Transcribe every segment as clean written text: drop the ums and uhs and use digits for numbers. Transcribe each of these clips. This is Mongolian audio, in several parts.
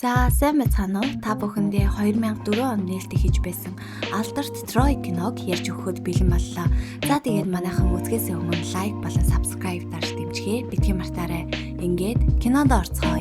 За сайн байцгаана уу? Та бүхэндээ 2004 онд нээлттэй хийж байсан Алдарт Трой киног ярьж өгөхөд бэлэн боллоо. За тэгээд манайхан үзгээсээ өмнө лайк болон subscribe дарж дэмжихээ битгий мартаарай. Ингээд кинонд орцгоё.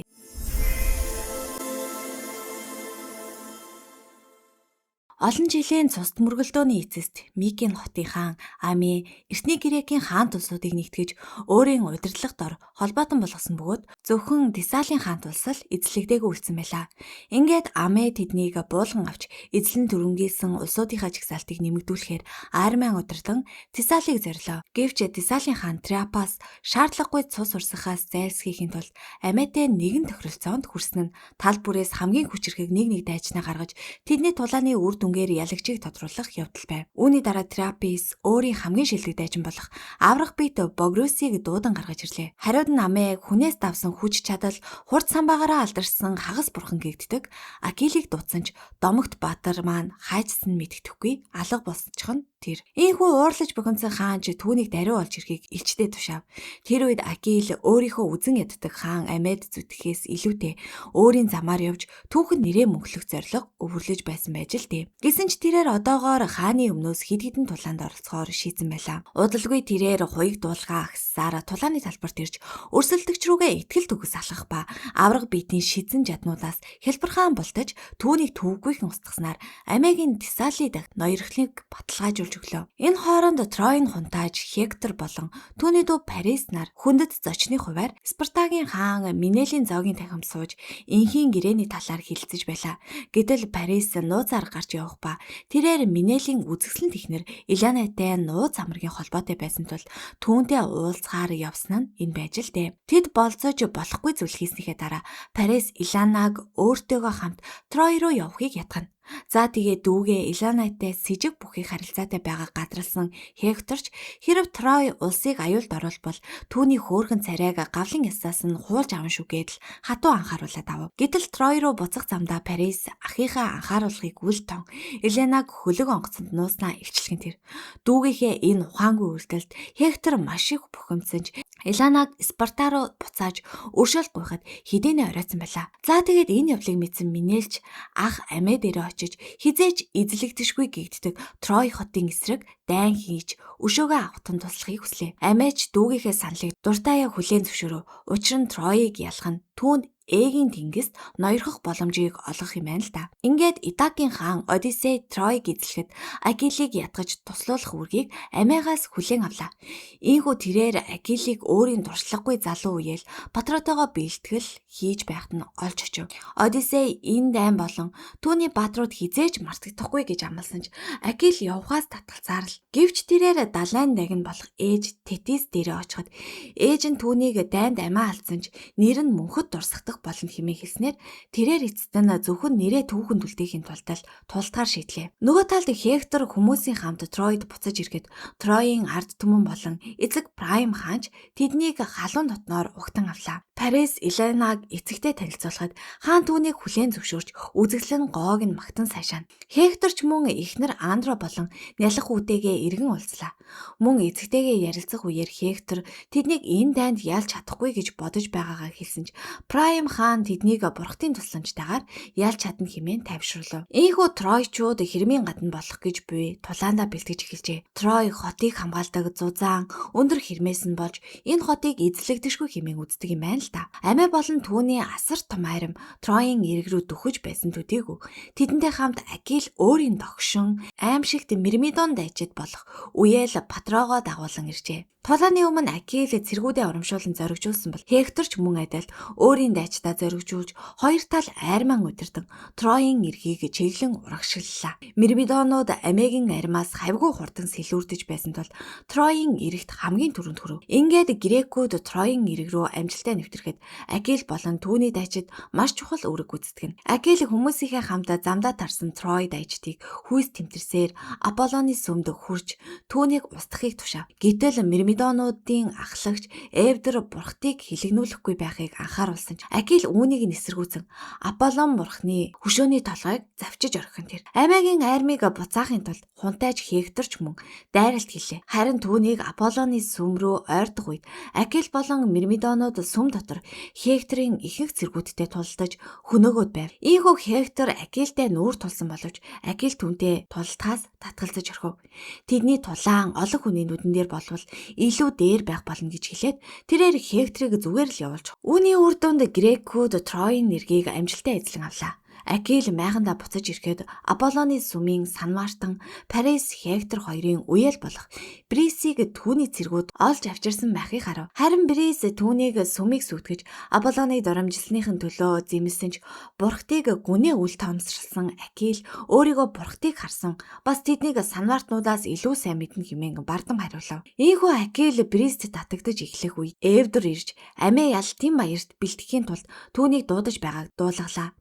Олон жилийн цусд мөргөлдөөний эцэст Микийн хотын хаан Ами эртний Грекийн хаан улсуудыг нэгтгэж өөрийн удирдлага дор холбоотон болгосон бөгөөд зөвхөн Тесалийн хаант улс л эзлэгдээгүй үлдсэн байлаа. Ингээд Аме тэднийг буулган авч эзлэн төрөнгийсэн улсуудынхаа жагсаалтыг нэмэгдүүлэхээр армийн удирдан Тесалийг зорилоо. Гэвч Тесалийн хаан Триапас шаардлагагүй цус урсгахаас зайлсхийхийн тулд Аметай нэгэн тохиролцоонд хүрсэн нь тал бүрээс хамгийн хүчирхэг нэг нэг дайчнаа гаргаж тэдний тулааны үр дүнгээр ялагчийг тодруулах явдал байв. Үүний дараа Трапис өөрийн хамгийн шилдэг дайчин болох аврах бит Богрусыг дуудан гаргаж ирлээ. Хариуд нь Аме хүнээс давсан хүч чадал, хурд самбаагаараа алдарсан хагас бурхан гэгддэг Акилийг дуудсан ч Домогт Баатар маань хайжсан нь мэддэхгүй алга болсончих нь тэр. Ийхүү уурлаж бухимдсан хаан ч түүнийг даруй олж ирэхийг илчдээ тушаав. Тэр үед Акил өөрийнхөө үзен яддаг хаан Амед зүтгэхээс илүүтэй өөрийн замаар явж түүхэнд нэрээ мөнхлөх зорилго өвөрлөж байсан байж л дээ. Гэсэн ч тэрээр одоогоор хааны өмнөөс хэд хэдэн тулаанд оролцохоор шийдсэн байлаа. Удалгүй тэрээр хуйг дуулгаа агссаар тулааны талбарт ирж өрсөлдөгч рүүгээ итгэл төгс алхах ба авраг биетийн шидсэн жаднуудаас хялбархан болтож түүнийг төвгүйхэн устгаснаар Амиагийн Тесалид ноёрхлыг баталгаажуулж өглөө. Энэ хооронд Троин хунтааж Хектор болон түүний дүү Парис нар хүндэт зочны хуваар Спартагийн хаан Минелийн зоогийн танхимд сууж энхийн гэрээний талаар хэлэлцэж байлаа. Гэтэл Парис нууцаар гарч явах ба тэрээр Минелийн үзэсгэлэн технэр Иланатай нууц амаргийн холбоотой байсан тул түүнтэй уулзахаар явсан нь энэ байж л дээ. Тэд болцоож болохгүй зүйл хийснийхээ дараа Парис Иланаг өөртөөгөө хамт Трой руу явахыг ятгана. За тэгээ дүүгээ Иланайтай сэжиг бүхий харилцаатай байгаа гадралсан Хекторч хэрв Трой улсыг аюулд оруулбал түүний хөөрхөн царайг гавлын ясаас нь хуулж аван шүү гэдэл хатуу анхааруулад авав. Гэтэл Трой руу буцах замдаа Парис ахыхаа анхааруулгыг үл тон Эленаг хөлөг онгоцонд нууснаа илчлэгэн тэр. Дүүгийнхээ энэ ухаангүй үйлдэлд Хектор маш их бухимдсан ч Эланаг Спарта руу буцааж өршөөл гуйхад хэдийнэ оройтсан байлаа. За тэгээд энэ явдлыг мэдсэн Минэлч ах Амэ дээрээ очиж хизээч эзлэгдэшгүй гэгддэг Трой хотын эсрэг дайн хийж өшөөгөө авахтан туслахыг хүслээ. Амээч дүүгийнхээ саналыг дуртаяа хүлээн зөвшөөрөв. Учир нь Троийг ялах нь түүнд Эгийн тэнгист ноёрхох боломжийг олгох юм байна л да. Ингээд Итакийн хаан Одиссей Троиг эзлэхэд Акилийг ятгаж туслуулах үүргийг Амиагаас хүлээн авлаа. Ийхүү тэрээр Акилийг өөрийн туршлагагүй залуу үеэл Патротойгоо бэлтгэл хийж байхад нь олж очив. Одиссей энэ дайн болон түүний баатрууд хизээж мартагдахгүй гэж амласан ч Акил явхаас татгалцаар л. Гэвч тэрээр далайн дагн болох ээж Тетис дээрээ очиход ээж нь түүнийг дайнд амиа алдсан ч нэр нь мөнхөд дурсагдах болно хэмээн хэлснээр тэрээр эцэст нь зөвхөн нэрээ түүхэнд үлдээхийн тулд л тултгаар шийдлээ. Нөгөө талд Хектор хүмүүсийн хамт Троид буцаж ирэхэд Троийн ард түмэн болон эцэг Прайм хаанч тэднийг халуун дотноор угтан авлаа. Парис Эленаг эцэгтэй танилцуулахад хаан түүнийг хүлээн зөвшөөрч үзэсгэлэн гоог нь магтан сайшаана. Хектор ч мөн эхнэр Андро болон нялх хүүтэйгээ эргэн уулзлаа. Мөн эцэгтэйгээ ярилцах үеэр Хектор тэднийг энэ дайнд ялж чадахгүй гэж бодож байгаагаа хэлсэн ч Прайм хаан тэднийг бурхтын тусламжтайгаар ялж чадна хэмээн тайвшруулав. Ийхүү Тройчууд хэрмийн гадна болох гэж буй тулаандаа бэлтгэж эхэлжээ. Трой хотыг хамгаалдаг зузаан өндөр хэрмээс нь болж энэ хотыг эзлэгдэшгүй хэмээн үздэг юм байна л да. Амиа болон түүний асар том арим Троийн эрэг рүү дөхөж байсан төдийгүй. Тэдэнтэй хамт Акил өөрийн догшин аимшигт Мирмидон дайчид болох үеэл Патроогоо дагуулан иржээ. Тулааны өмнө Акил цэргүүдээ урамшуулан зоригжуулсан бол Хектор ч мөн адил өөрийн дайчдаа зоригжуулж хоёр тал арман удирдан Троийн эргийг чиглэн урагшлалаа. Мирмидонууд Амиагийн армаас хавьгүй хурдан сэлүүрдэж байсан тул Троийн эрэгт хамгийн түрүүнд хүрв. Ингээд грекүүд Троийн эрэг рүү амжилттай нэвтрэхэд Акил болон түүний дайчид маш чухал үүрэг гүйцэтгэв. Акил хүмүүсийнхээ хамт замдаа тарсан Трой дайчдыг хүйс тэмтэрсээр Аполлоны сүмд хүрч түүнийг устгахыг тушаав. Гэтэл Мирмидон Мирмидонуудын ахлагч Эвдер бурхтыг хилэгнүүлэхгүй байхыг анхааруулсан ч Акил үүнийг нь эсэргүүцэн Аполлон бурхны хөшөөний толгойг завчиж орхисон тэр. Амиагийн армийг буцаахын тулд хунтайж Хекторч мөн дайралт хийлээ. Харин түүнийг Аполлоны сүм рүү ойрдох үед Акил болон Мирмидонууд сүм дотор Хекторын ихэнх цэргүүдтэй тулалдаж хөнөөгөөд байв. Ийхүү Хектор Акилтэй нүүр тулсан боловч Акил түүнтэй тулалдахаас татгалзаж орхив. Тэдний тулаан олон хүний нүдэн дээр болвол илүү дээр байх болно гэж хэлээд тэрээр Хекторыг зүгээр л явуулж. Үүний үр дүнд грекүүд Троийн нэргийг амжилттай эзлэн авлаа. Акил майхандаа буцаж ирэхэд Аполлоны сүмийн санмаартан Парис Хектор хоёрын үеэл болох Брисийг түүний цэргүүд олж авчирсан байхыг харав. Харин Брис түүнийг сүмийг сүйтгэж Аполлоныг доромжилсныхын төлөө зэмлсэн ч бурхтыг гүнээ үл тоомсорлсон Акил өөрийгөө бурхтыг харсан бас тэднийг санмаартнуудаас илүү сайн мэднэ хэмээн бардам хариулав. Ийхүү Акил Брист татагдаж эхлэх үед Эвдор ирж амиа ялтын баярт бэлтгэхийн тулд түүнийг дуудаж байгааг дуулгалаа.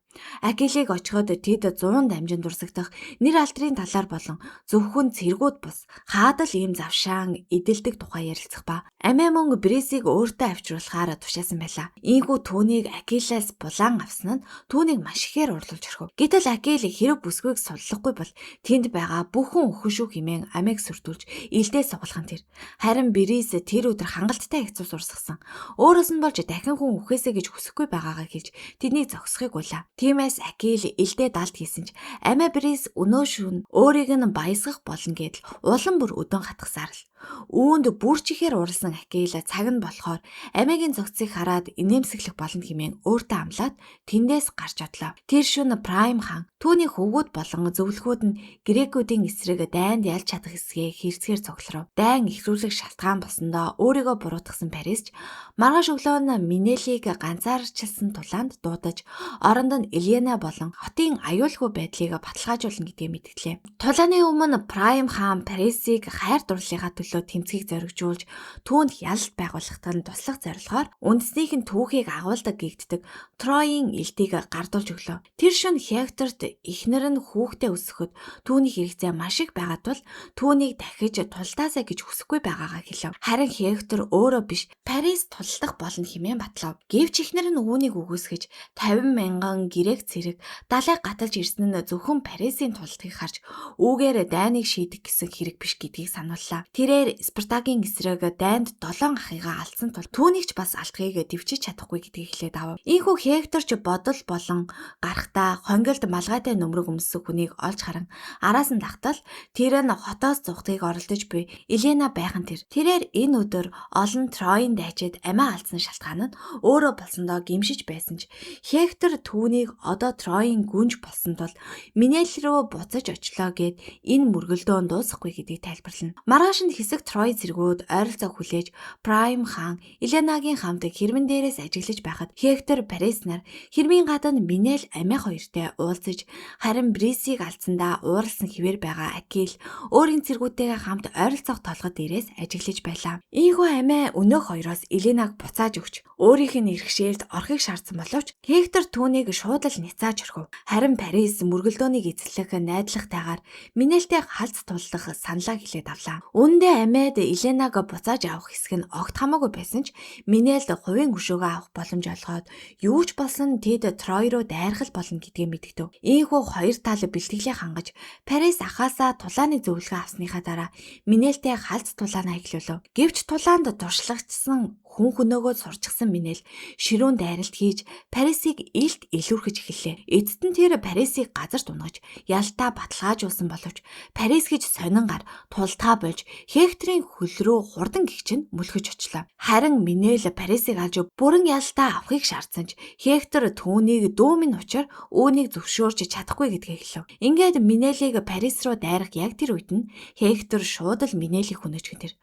Акилийг очиход тэд 100 дамжин дурсагдах нэр алдрын талаар болон зөвхөн цэргүүд бус хаадал ийм завшаан эдэлдэг тухай ярилцах ба амиа мөн Брисийг өөртөө авчруулахаар тушаасан байлаа. Ийхүү түүнийг Акилаас булаан авсан нь түүнийг маш ихээр урлуулж орхив. Гэтэл Акил хэрэг бүсгүйг суллахгүй бол тэнд байгаа бүхэн өхөн шүү хэмээн амиаг сүрдүүлж илдээ сугалхан тэр. Харин Брис тэр өдөр хангалттай их цус урсгасан. Өөрөөс нь болж дахин хүн үхээсэ гэж хүсэхгүй байгаагаа хэлж тэднийг зогсохыг уйлаа. Тиймээс Акил элдээ далд хийсэн ч амиа Брис өнөө шөнө өөрийг нь баясгах болно гэдэл улам бүр өдөн хатгасаар л. Үүнд бүр ч ихээр уралсан Акил цаг нь болохоор амиагийн зөгцийг хараад инээмсэглэх болно хэмээн өөртөө амлаад тэндээс гарч одлоо. Тэр шөнө Прайм хаан түүний хөвгүүд болон зөвлөхүүд нь грекүүдийн эсрэг дайнд ялж чадах эсгээ хэрцгээр цугларав. Дайн ихрүүлэх шалтгаан болсондоо өөрийгөө буруутгасан Парис ч маргааш өглөө нь Минелийг ганцаарчилсан тулаанд дуудаж оронд нь Елена болон хотын аюулгүй байдлыг баталгаажуулна гэдгээ мэдгэлээ. Тулааны өмнө Прайм хаан Парисыг хайр дурлалынхаа төлөө тэмцгийг зоригжуулж түүнд ялалт байгуулахад нь туслах зорилгоор үндэснийх нь түүхийг агуулдаг гэгддэг Троийн элдийг гардуулж өглөө. Тэр шөнө Хекторт эхнэр нь хүүхдээ өсгөхөд түүний хэрэгцээ маш их байгаа тул түүнийг дахиж тулдаасаа гэж хүсэхгүй байгаагаа хэлв. Харин Хектор өөрөө биш Парис тулдах болно хэмээн батлав. Гэвч эхнэр нь үүнийг үгүйсгэж 50 мянган грек цэрэг далайг гаталж ирсэн нь зөвхөн Парисын тулдахыг харж үүгээр дайныг шийдэх гэсэн хэрэг биш гэдгийг санууллаа. Тэрээр Спартагийн эсрэг дайнд 7 ахыгаа алдсан тул түүнийг ч бас алдахыг дэвчиж чадахгүй гэдгийг хэлээд авав. Ийхүү Хектор ч бодол болон гарахтаа хонгилд малгайтай нөмрөг өмссөн хүнийг олж харан араас нь дагтал тэр нь хотоос зугтахыг оролдож буй Елена байхан тэр. Тэрээр энэ өдөр олон Троийн дайчид амиа алдсан шалтгаан нь өөрөө болсондоо гимшиж байсан ч Хектор түүнийг одоо Троийн гүнж болсон тул Минел рүү буцаж очлоо гэд энэ мөргөлдөөн дуусахгүй гэдгийг тайлбарлана. Маргааш нь хэсэг Трой цэргүүд ойролцоо хүлээж Прайм хаан Еленагийн хамт хэрмэн дээрээс ажиглаж байхад Хектор Парис нар хэрмийн гадна Минел амиа хоёртой уулзаж харин Брисийг алдсандаа ууралсан хിവэр байгаа Акил өөрийн цэргүүдтэйгээ хамт ойролцоох толгой дээрээс ажиглаж байлаа. Ийхүү амиа өнөөх хоёроос Еленаг буцааж өгч өөрийнх нь иргэшээлд орохыг шаардсан боловч Хектор түүнийг шууд л няцааж орхив. Харин Парис мөргөлдөөнийг эзлэх найдвартайгаар Минелтэй халз туллах саналаа хэлээд авлаа. Үүндээ амиад Еленаг буцааж авах хэсэг нь огт хамаагүй байсан ч Минелд хувийн өшөөгөө авах боломж олгоод юу ч болсон тэд Трой руу дайрах болно гэдгээ мэдэгдэв. Ийхүү хоёр тал бэлтгэлээ хангаж Парис ахаасаа тулааны зөвлөгөө авсныхаа дараа Минелтэй халз тулаанаа эхлүүлв. Гэвч тулаанд туршлагачсан хүн хөнөөгөө сурчсан Минел ширүүн дайралт хийж Парисыг илт илүүрхэж эхэллээ. Эцэст нь тэр Парисыг газарт унгаж ялтаа баталгаажуулсан боловч Парис гэж сонин гар тултаа болж Хекторын хөл рүү хурдан гихч нь мөлхөж очлоо. Харин Минел Парисыг алж бүрэн ялтаа авахыг шаардсан ч Хектор түүнийг дүүмэн учир үүнийг зөвшөөрч чадахгүй гэдгээ хэлв. Ингээд Минелийг Парис руу дайрах яг тэр үед нь Хектор шууд л Минелийг хөнөөж гэн тэр.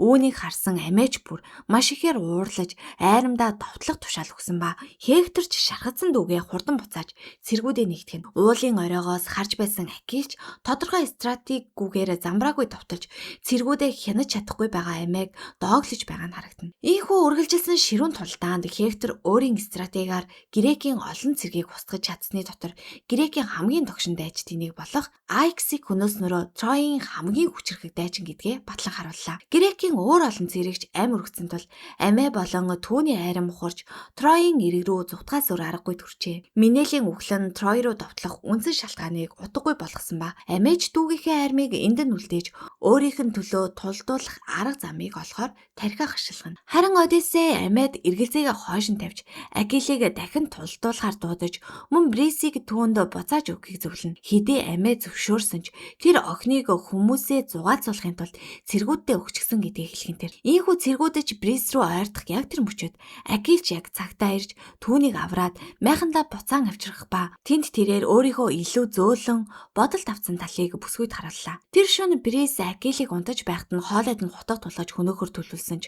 Үүнийг харсан амиач бүр маш ихээр уурлаж айрамдаа довтлох тушаал өгсөн ба Хектор ч шархадсан дүүгээ хурдан хурдан буцааж цэргүүдээ нэгтгэх нь. Уулын оройгоос харж байсан Акилч тодорхой стратеггүйгээр замбраагүй товтолж цэргүүдээ хянаж чадахгүй байгаа Амиаг дооглож байгаа нь харагдана. Ийхүү үргэлжилсэн ширүүн тулдаанд Хектор өөрийн стратегиар Грекийн олон цэргийг устгаж чадсны дотор Грекийн хамгийн догшин дайчдын нэг болох Айксыг хөнөөснөрөө Троийн хамгийн хүчирхэг дайчин гэдгээ батлан харууллаа. Грекийн өөр олон цэрэгч ам өргөцсөн тул Амиа болон түүний айрам хурж Троийн эрэг рүү зутгаас өөр аргагүй төрчээ. Минелийн үхэл нь Трой руу довтлох үндсэн шалтгааныг утгагүй болгосон ба Амиач дүүгийнхээ армийг энд нь үлдээж өөрийнх нь төлөө тулдуулах арга замыг олохоор тархиа хашилгана. Харин Одиссей Амиад эргэлзээгээ хойш нь тавьж Акилийг дахин тулдуулахар дуудаж мөн Брисийг түүнд буцааж өгөхийг зөвлөнө. Хэдий Амиа зөвшөөрсөн ч тэр охиныг хүмүүсээ зугаалцуулахын тулд цэргүүддээ өгчихсөн гэдгийг хэлхэн тэр. Ийхүү цэргүүдэж Брис рүү ойртох яг тэр мөчөд Акилч яг цагтаа ирж түүнийг авраад майхандаа буцаан авчрах ба тэнд тэрээр өөрийнхөө илүү зөөлөн бодол тавцсан талыг бүсгүйд харууллаа. Тэр шөнө Брис Акилийг унтаж байхад нь хоолойд нь хутга тулгаж хөнөөхөр төлөвлөсөн ч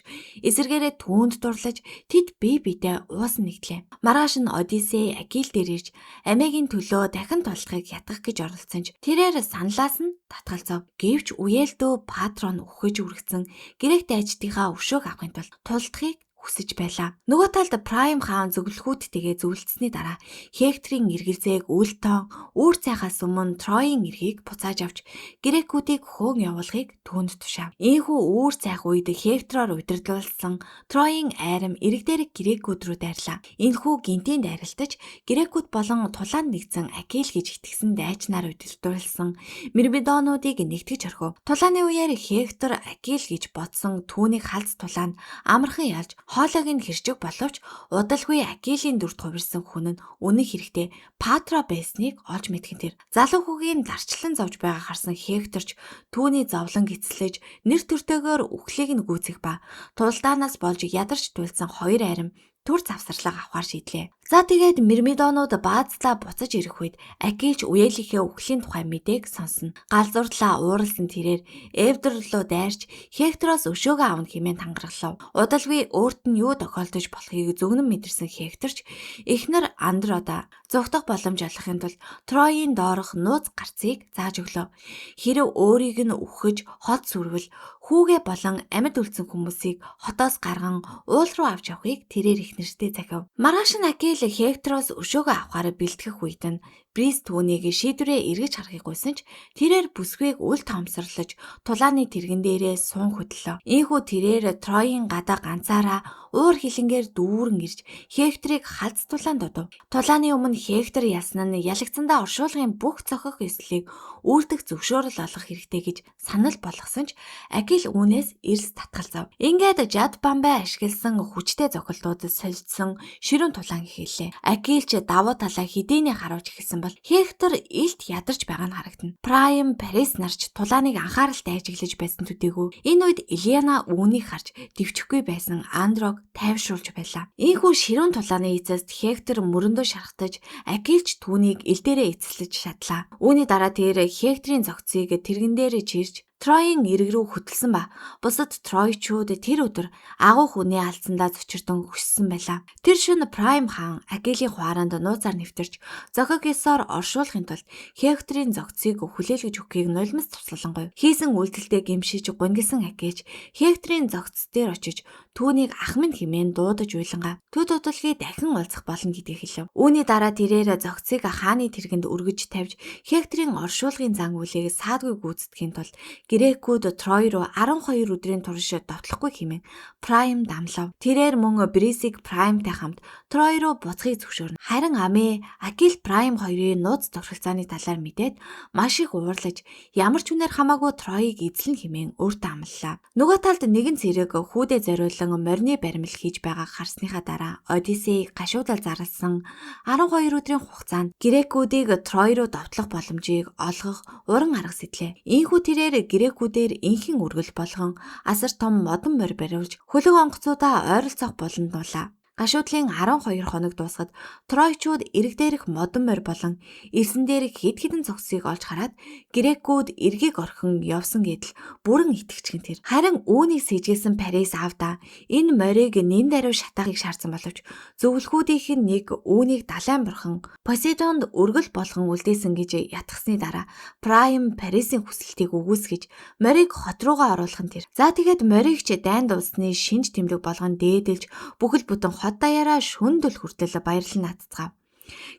эсэргээрээ түүнд дурлаж тэд бие биедээ уусан нэгтлээ. Маргааш нь Одиссей Акил дээр ирж Амиагийн төлөө дахин тулахыг ятгах гэж оролдсон ч тэрээр саналаас нь татгалзав. Гэвч үеэлдөө Патрон үхэж үргэцэн Грек дайчдынхаа өшөөг авахын тулд тулдахыг хүсэж байлаа. Нөгөө талд Прайм хаан зөвлөхүүдтэйгээ зөвлөдсөний дараа Хекторийн эргэлзээг үл тоон үүр цайхаас өмнө Троийн эрхийг буцааж авч Грекүүдийг хөөн явуулахыг түүнд тушаав. Ийхүү үүр цайх үед Хектороор удирдуулсан Троийн айрам эрэг дээрх Грекүүд рүү дайрлаа. Энэхүү гинтийн дайралтаж Грекүүд болон тулаанд нэгдсэн Акил гэж итгэсэн дайчнаар удирдуулсан Мирмидонуудыг нэгтгэж орхив. Тулааны үеэр Хектор Акил гэж бодсон түүнийг халз тулаанд амархан ялж хоолойг нь хэрчиг боловч удалгүй Акилийн дүрд хувирсан хүн нь үнэн хэрэгтээ Патра байсныг олж мэдхэн тэр. Залуу хүүгийн дарчлан зовж байгаа харсан Хекторч түүний зовлон гисэлж нэр төртөөгөөр үхлийг нь гүйцэх ба тулдаанаас болж ядарч туйлдсан хоёр арим төр завсарлага авахар шийдлээ. За тэгээд Мирмидонууд баазлаа буцаж ирэх үед Акилч үеэлийнхээ үхлийн тухай мэдээг сонсно. Галзуурлаа ууралсан тэрээр Эвдер руу дайрч Хектороос өшөөгөө авна хэмээн тангаргалав. Удалгүй өөрт нь юу тохиолдож болохыг зөвгөнөн мэдэрсэн Хекторч эхнэр Андрода зугтах боломж олохын тулд Троийн доорх нууц гарцыг зааж өглөө. Хэрэв өөрийг нь үхэж хот сүрвэл хүүгээ болон амьд үлдсэн хүмүүсийг хотоос гарган уул руу авч явахыг тэрээр эхнэртээ захив. Маргааш нь Акил Хектороос өшөөгөө авахаар бэлтгэх үед нь Брис түүнийг шийдвэрээ эргэж харахыг гуйсан ч тэрээр бүсгүйг үл тоомсорлож тулааны тэрэгэн дээрээ суун хөдлөө. Ийхүү тэрээр Троийн гадаа ганцаараа уур хилэнгээр дүүрэн ирж Хекторыг халз тулаанд дуудав. Тулааны өмнө Хектор ялсан нь ялагдсандаа оршуулгын бүх цохих ёслолыг үйлдэх зөвшөөрөл олгох хэрэгтэй гэж санал болгосон ч Акил үүнээс эрс татгалзав. Ингээд Жад Бамбай ашигласан хүчтэй зохилдууд солилцсон ширүүн тулаан эхэллээ. Акилч давуу талаа хэдийнэ харуулж эхэлсэн бол Хектор илт ядарч байгаа нь харагдана. Прайм Парис нарч тулааныг анхааралтай ажиглаж байсан төдийгүй энэ үед Элиана үүнийг харж дэвчихгүй байсан Андрог тайвшруулж байлаа. Ийхүү ширүүн тулааны эцэст Хектор мөрөндөө шархтаж Акилч түүнийг ил дээрээ эцэслэж шатлаа. Үүний дараа тэр Хекторийн зөгцийг тэрэгэн дээр чирч Троийн эрэг рүү хөтөлсөн ба бусад Тройчууд тэр өдөр агуу хүний алдсандаа цочирдон өссөн байлаа. Тэр шөнө Прайм хаан Акилийн хуараанд нууцаар нэвтэрч зохиг ёсоор оршуулахын тулд Хекторийн зөгцийг хүлээлгэж өгөхийг нулимс туслалангуйв. Хийсэн үйлдэлдээ гэмшиж гунгилсан Акилч Хекторийн зөгц дээр очиж түүнийг ах минь хэмээн дуудаж уйлангаа. Төд удалгүй дахин уулзах болно гэдгийг хэлв. Үүний дараа тэрээр зөгцийг хааны тэргэнд өргөж тавьж Хекторийн оршуулгын зан үйлийг саадгүй гүйцэтгэхийн тулд Грекүүд Трой руу 12 өдрийн турш довтлохгүй хэмээн Прайм дамлав. Тэрээр мөн Брисийг Праймтай хамт Трой руу буцахыг зөвшөөрнө. Харин Аме, Акил Прайм хоёрын нууц тохиролцооны талаар мэдээд маш их уурлаж ямар ч үнээр хамаагүй Троийг эзлэн хэмээн өөртөө амлалаа. Нөгөө талд нэгэн цэрэг хүүдээ зориулан морины баримл хийж байгааг харсныхаа дараа Одиссей гашуудал зарласан 12 өдрийн хугацаанд Грекүүдийг Трой руу довтлох боломжийг олгох уран арга сэтлээ. Ийхүү тэрээр Грекүүдээр инхэн үргэл болгон асар том модон морь бариулж хөлөг онгоцуудаа ойролцоох болонд нуулаа. Гашуудлын 12 хоног дуусахад Тройчууд эрэг дээрх модон морь болон элсэн дээрх хэд хэдэн зогсыг олж хараад грекүүд эргийг орхин явсан гэдэл бүрэн итгэжгэн тэр. Харин үүнийг сэжигсэн Парис аавда энэ морийг нэн даруй шатаахыг шаардсан боловч зөвлөхүүдийнх нь нэг үүнийг далайн бурхан Посейдонд өргөл болгон үлдээсэн гэж ятгсаны дараа Прайм Парисын хүсэлтийг үгүйсгэж морийг хот руугаа оруулах нь тэр. За тэгээд морийг ч дайнд улсны шинж тэмдэг болгон дээдэлж бүхэл бүтэн хот даяараа шүндөл хүртэл баярлан наацгаав.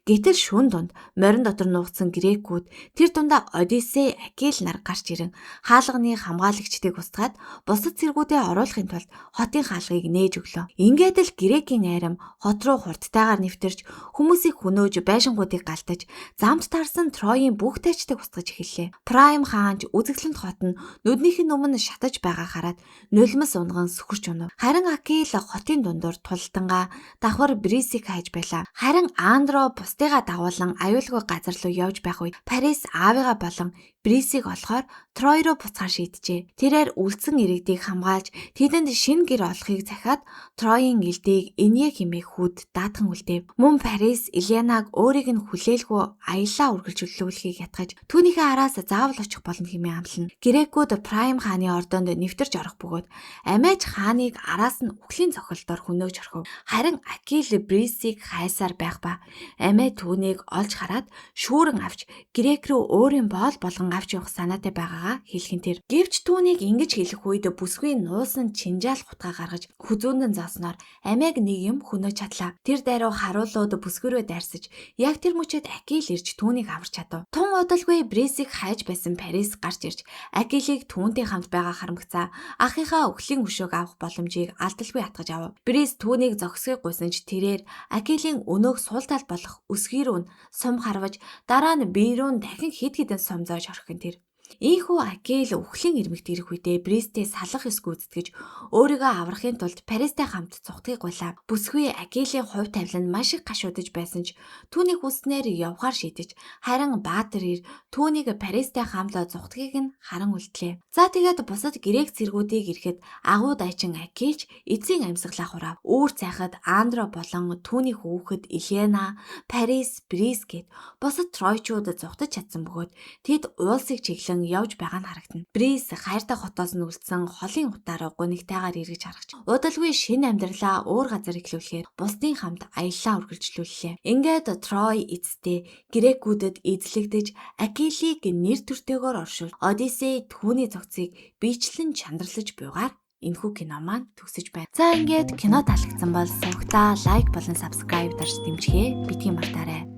Гэтэл шүн дунд морин дотор нуугдсан грекүүд тэр дундаа Одиссей, Акил нар гарч ирэн хаалганы хамгаалагчдыг устгаад бусад цэргүүдээ оруулахын тулд хотын хаалгыг нээж өглөө. Ингээд л грекийн айрам хот руу хурдтайгаар нэвтэрч хүмүүсийг хөнөөж байшингуудыг галтаж замд таарсан Троийн бүх тайчдыг устгаж эхэллээ. Прайм хаанч үзэсгэлэнт хот нь нүднийх нь өмнө шатаж байгаа хараад нулимс унган сөхөрч унав. Харин Акил хотын дундуур тултангаа давхар Брисийг хайж байлаа. Харин Андро бусдыгаа дагуулan аюулгүй газар руу явж байх үед Парис аавыгаа болон Брисийг олохоор Трой руу буцахаар шийджээ. Тэрээр үлдсэн иргэдийг хамгаалж тэдэнд шинэ гэр олохыг захиад Троийн элдийг Энея хэмээх хүүд даатхан үлдээв. Мөн Парис Элианаг өөрийг нь хүлээлгүй аяллаа үргэлжлүүлэхийг ятгаж түүнийхээ араас заавал очих болно хэмээн амлана. Грекүүд Прайм хааны ордонд нэвтэрч орох бөгөөд амиач хааныг араас нь үхлийн цохилтоор хөнөөж орхив. Харин Акил Брисийг хайсаар байх ба амиа түүнийг олж хараад шүүрэн авч грек рүү өөрийн боол болгон авч явах санаатай байгаагаа хэлэх нь тэр. Гэвч түүнийг ингэж хэлэх үед бүсгүй нуусан чинжаал хутгаа гаргаж хүзүүндэн зоосноор амиаг нэг юм хөнөөж чадлаа. Тэр даруй харуулууд бүсгүйрөө дайрсаж яг тэр мөчөд Акил ирж түүнийг аварч чадав. Тун удалгүй Брисийг хайж байсан Парис гарч ирж Акилийг түүнтэй хамт байгаа харамгацаа ахынхаа үхлийн өшөөг авах боломжийг алдалгүй атгаж авав. Брис түүнийг зогсохыг гуйсан ч тэрээр Акилийн өнөөх сул тал болох өсгий рүү сум харваж дараа нь бие рүү дахин хэд хэдэн сум зоож орхих нь тэр. Ийхүү Акил үхлийн ирмэгт ирэх үедээ Бристээ салах ёс гүйцэтгэж өөрийгөө аврахын тулд Паристай хамт цухтгийг гуйлаа. Бүсгүй Акилийн хувь тавилан нь маш их гашуудаж байсан ч түүний хүснээр явхаар шийдэж харин Баатар ир түүнийг Паристай хамт цухтгийг нь харан үлдлээ. За тэгээд бусад грек цэргүүдийг ирэхэд агуу дайчин Акилч эцсийн амьсгалаа хураав. Үүр цайхад Андро болон түүний хүүхэд Елена, Парис, Брис гээд бусад Тройчууд зугтаж чадсан бөгөөд тэд уулсыг чиглэн явж байгаа нь харагдана. Брис хайртай хотоос нь үлдсэн холын утаараа гунигтайгаар эргэж харагч. Удалгүй шинэ амьдралаа өөр газар эхлүүлэхээр бусдын хамт аяллаа үргэлжлүүллээ. Ингээд Трой эцэстээ грекүүдэд эзлэгдэж Акилийг нэр төртэйгээр оршуулж Одиссей түүний зохицыг биечлэн чандралж буйгаар энэхүү кино маань төгсөж байна. За ингээд кино таалагдсан бол сувагтаа лайк болон subscribe дарж дэмжихээ битгий мартаарай.